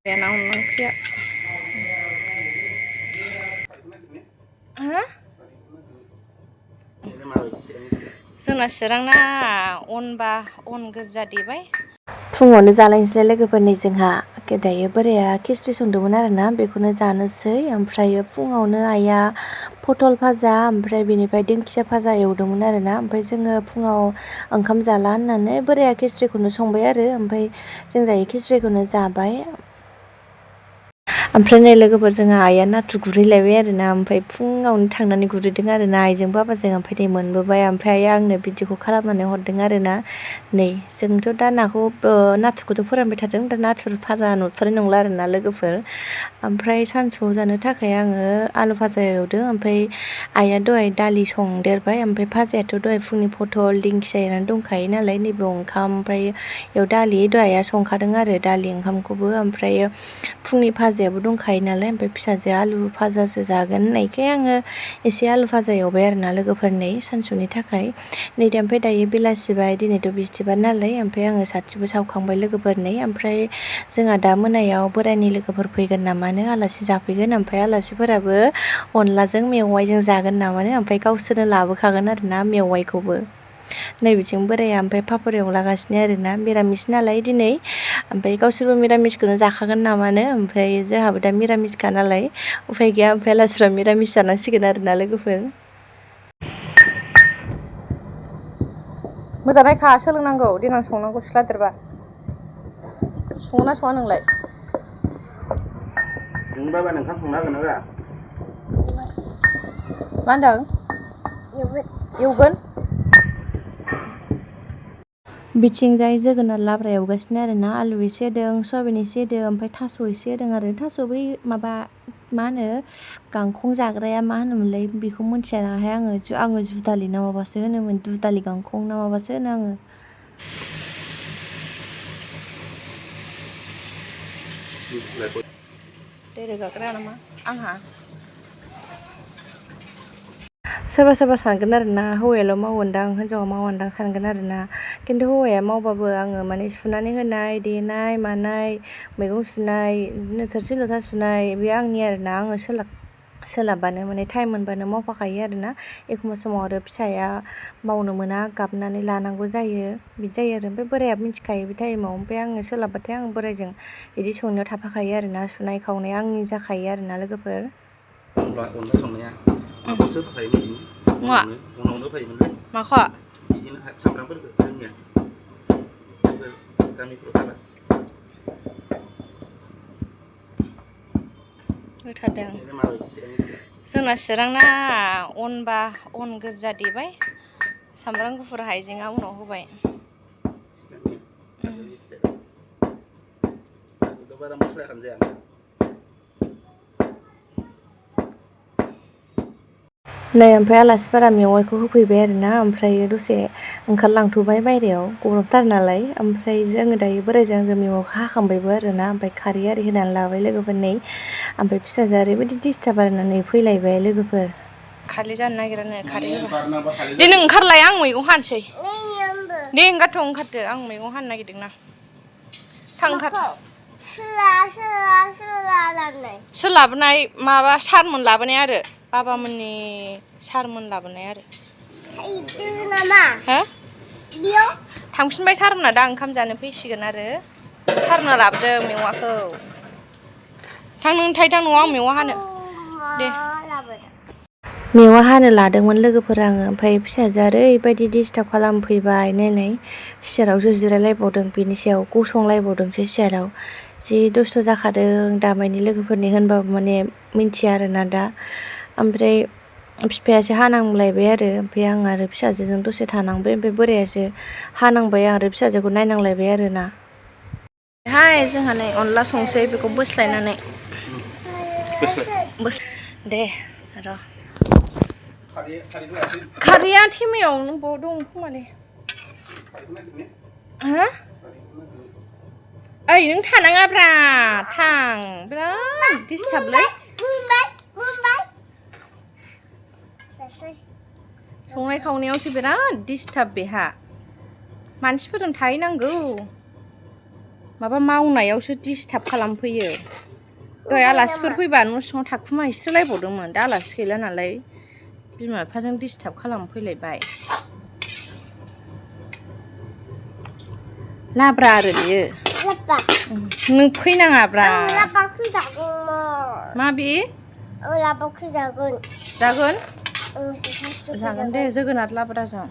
Enak onkria. Hah? जोंना चिरांना अन गोजा देबाय फुङावनो जालायनोसै लोगोफोरनि जोंहा दायो बोराया खिस्रि संदोंमोन आरोना बेखौनो जानोसै ओमफ्राय फुङावनो आइया पटल भाजा ओमफ्राय बेनिफ्राय दिंखिया भाजा एवदोंमोन आरोना ओमफ्राय जोङो फुङाव ओंखाम जाला होननानै बोराया खिस्रिखौनो संबाय आरो ओमफ्राय जों दायो खिस्रिखौनो जाबाय ओमफ्राय नै लोगोफोर जोंहा आइया नाथुर गुरहैलायबाय आरोना ओमफ्राय फुङावनो थांनानै गुरहैदों आरोना आइजों बाबाजों ओमफ्राय नै मोनबोबाय ओमफ्राय आइया आंनो भिडिअखौ खालामनानै हरदों आरोना नै जोंथ' दा नाथुरखौथ' फोरानबाय थादों दा नाथुर भाजा नुथारनाय नंला आरोना लोगोफोर ओमफ्राय सानसुआव जानो थाखाय आङो आलु भाजा एवदों ओमफ्राय आइया दहाय दालि संदेरबाय ओमफ्राय भाजायाथ' दहाय फुंनि पटल दिंखिया एवनानै दंखायो नालाय नैबे ओंखाम ओमफ्राय बेयाव दालि दहाय आइया संखादों आरो दालि ओंखामखौबो ओमफ्राय फुंनि भाजायाबो दंखायो नालाय ओमफ्राय फिसाजोआ आलु भाजासो जागोन होननायखाय आङो एसे आलु भाजा एवबाय आरोना लोगोफोरनै सानसुनि थाखाय नै दा ओमफ्राय दायो बेलासिबाय दिनैथ' बिस्थिबार नालाय ओमफ्राय आङो साथिबो सावखांबाय लोगोफोरनै ओमफ्राय जोंहा दा मोनायाव बोराइनि लोगोफोर फैगोन नामानो आलासि जाफैगोन ओमफ्राय आलासिफोराबो अनलाजों मेवाइजों जागोन नामानो ओमफ्राय गावसोरनो लाबोखागोन आरोना मेवाइखौबो नै बिथिं बोराया ओमफ्राय पापर एवलागासिनो आरोना मिरामिस नालाय दिनै ओमफ्राय गावसोरबो मिरामिसखौनो जाखागोन नामानो ओमफ्राय जोंहाबो दा मिरामिसखा नालाय उफाय गैया ओमफ्राय आलासिफ्रा मिरामिस जानांसिगोन आरोना लोगोफोर मोजाङै खा सोलोंनांगौ देनां संनांगौ सिख्ला देरबा सङोना सङा नोंलाय नों बाबा ओंखाम संना होगोन ना होआ मा होनदों एवगोन बिथिंजाय जोगोनार लाब्रा एवगासिनो आरोना आलु एसे होदों सयाबिन एसे होदों ओमफ्राय थास' एसे होदों आरो थास' बै माबा मा होनो गांखं जाग्राया मा होनोमोनलाय बेखौ मिथियाहाय आङो जुदालि ना माबासो होनोमोन दुदालि गांखं ना माबासो होनो आङो दै रोगाग्राया नामा आंहा सोरबा सोरबा सानगोन आरोना हौवायाल' मावोनदां हिन्जावा मावानदां सानगोन आरोना खिन्थु हौवाया मावबाबो आङो माने सुनानै होनाय देनाय मानाय मैगं सुनाय बिदिनो थोरसि लथा सुनाय बे आंनि आरोना आङो सोलाबबानो माने टाइम मोनबानो मावफाखायो आरोना एखमबा समाव आरो फिसाया मावनो मोना गाबनानै लानांगौ जायो बिदि जायो आरो ओमफ्राय बोराया मिथिखायो बे टाइमाव ओमफ्राय आङो सोलाबबाथाय आं बोराइजों बिदि संनायाव थाफाखायो आरोना सुनाय खावनाय आंनि जाखायो आरोना लोगोफोर अनला संनाया माखौसो होफायोमोन उनावनो होफायोमोन माखौ बिदिनो सामब्रामफोरखौ जोंनिया गामिफ्राव थाबा होथारदों जोंना चिरांना अन गोजा देबाय सामब्राम गुफुर हाइजेंआ उनाव होबाय बारा मस्ला खालामजाया नै ओमफ्राय आलासिफोरा मेवाइखौ होफैबाय आरोना ओमफ्राय दसे ओंखारलांथ'बाय बायहेरायाव गरमथार नालाय ओमफ्राय जोङो दायो बोराइजों आंजों मेवाइखौ हाखांबायबो आरोना ओमफ्राय खारै आरि होनानै लाबाय लोगोफोरनै ओमफ्राय फिसाजोआ ओरैबायदि डिस्टार्ब आरोना फैलायबाय लोगोफोर खारै जानो नागिरानो खारै होबा दे नों ओंखारलाय आं मैगं हानोसै दे ओंखारदो आं मैगं हानो नागिरदोंना थां ओंखार सोर लाबोनाय माबा सारमोन लाबोनाय आरो बाबामोननि सारमोन लाबोनाय आरो हो थांफिनबाय सारमोना दा ओंखाम जानो फैसिगोन आरो सारमोना लाबोदों मेवाखौ थां न'आव आं मेवा हानो दे मेवा हानो लादोंमोन लोगोफोर आङो ओमफ्राय फिसाजोआ ओरैबायदि डिस्टार्ब खालामफैबाय नै सियारावसो जिरायलायबावदों बिनि सायाव गसंलायबावदोंसो सियाराव जि दुस्थ' जाखादों दामानि लोगोफोरनि होनबाबो माने मिन्थिया आरोना दा ओमफ्राय बिफायासो हानांलायबाय आरो ओमफ्राय आं आरो फिसाजोजों दसे थानांबाय ओमफ्राय बोरायासो हानांबाय आं आरो फिसाजोखौ नायनांलायबाय आरोना जोंहा नै अनला संसै बेखौ बोस्लायनानै दे र' खारैया थेमायावनो बाव दं खोमालै हो ओइ नों थानाङाब्रा थां बिराद डिस्टार्बलै संनाय खावनायावसो बिराद डिस्टार्ब बेहा मानसिफोरजों थाहैनांगौ माबा मावनायावसो डिस्टार्ब खालामफैयो दहाय आलासिफोर फैबा न' सिङाव थाखुमा हैस्रोलायबावदोंमोन दा आलासि गैला नालाय बिमा बिफाजों डिस्टार्ब खालामफैलायबाय लाब्रा आरो बियो नों फैनाङाब्रा माबि जागोन जागोन दे जोगोनार लाब्राजों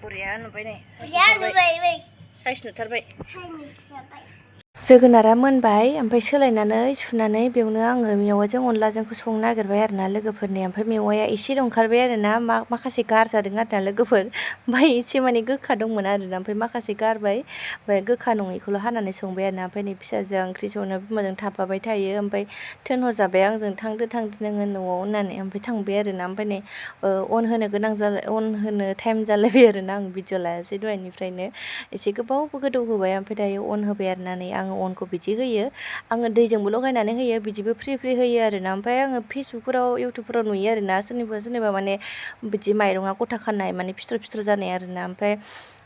बुरिया नुबाय नै साइज नुथारबाय जोगोनारा मोनबाय ओमफ्राय सोलायनानै सुनानै बेयावनो आङो मेवाइजों अनलाजोंखौ संनो नागिरबाय आरोना लोगोफोरनि ओमफ्राय मेवाइया एसे ओंखारबाय आरोना माखासे गारजादों आरोना लोगोफोर ओमफ्राय एसे माने गोखा दंमोन आरोना ओमफ्राय माखासे गारबाय ओमफ्राय गोखा नङैखौल' हानानै संबाय आरोना ओमफ्य नै फिसाजोआ ओंख्रि संनो बिमाजों थाफाबाय थायो ओमफ्राय थिनहरजाबाय आंजों थांदो नोङो न'आव होननानै ओमफ्राय थांबाय आरोना ओमफ्राय नै अन होनो अन होनो टाइम जालायबाय आरोना आं भिडिअ लायासै दहायनिफ्रायनो एसे गोबावबो गोदौ होबाय ओमफ्राय दायो अन होबाय आरोना नै आङो अनखौ बिदि होयो आङो दैजोंबो लगायनानै होयो बिदिबो फ्रि फ्रि होयो आरोना ओमफ्राय आङो फेसबुकफोराव इउटुबफोराव नुयो आरोना सोरनिबा माने बिदि माइरङा गथा खानाय माने फिथर जानाय आरोना ओमफ्राय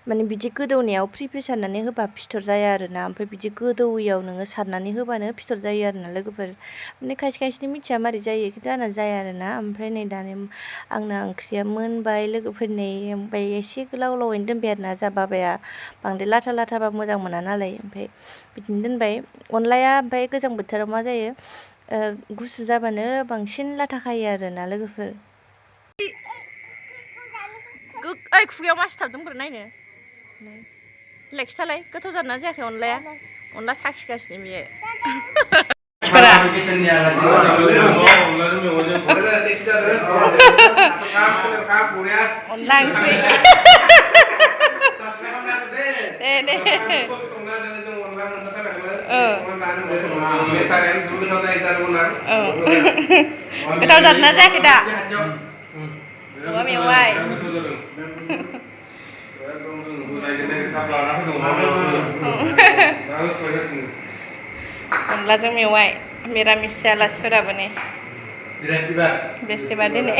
माने बिदि गोदौनायाव फ्रि फ्रि सारनानै होबा फिथर जाया आरोना ओमफ्राय बिदि गोदौयैयाव नोङो सारनानै होबानो फिथर जायो आरोना लोगोफोर माने खायसेनि मिथिया मारै जायो खिन्थु आंना जाया आरोना ओमफ्राय नै दानि आंना ओंख्रिया मोनबाय लोगोफोरनि ओमफ्राय एसे गोलाव गोलावैनो दोनबाय आरोना जा बाबाया बांद्राय लाथा लाथाबा मोजां मोना नालाय ओमफ्राय बिदिनो दोनबाय अनलाया ओमफ्राय गोजां बोथोराव मा जायो गुसु जाबानो बांसिन लाथा खायो आरोना लोगोफोर ओइ खुगायाव मा सिथाबदों ब्रा नायनो बिलाइ खिथालाय गोथाव जादोंना जायाखै अनलाया अनला साखिगासिनो बियो अनला ओंख्रि दे गोथाव जादोंना जायाखै दा मेवाइ अनलाजों मेवाइ मिरामिस आलासिफोराबो नै बृहस्पतिबार दिनै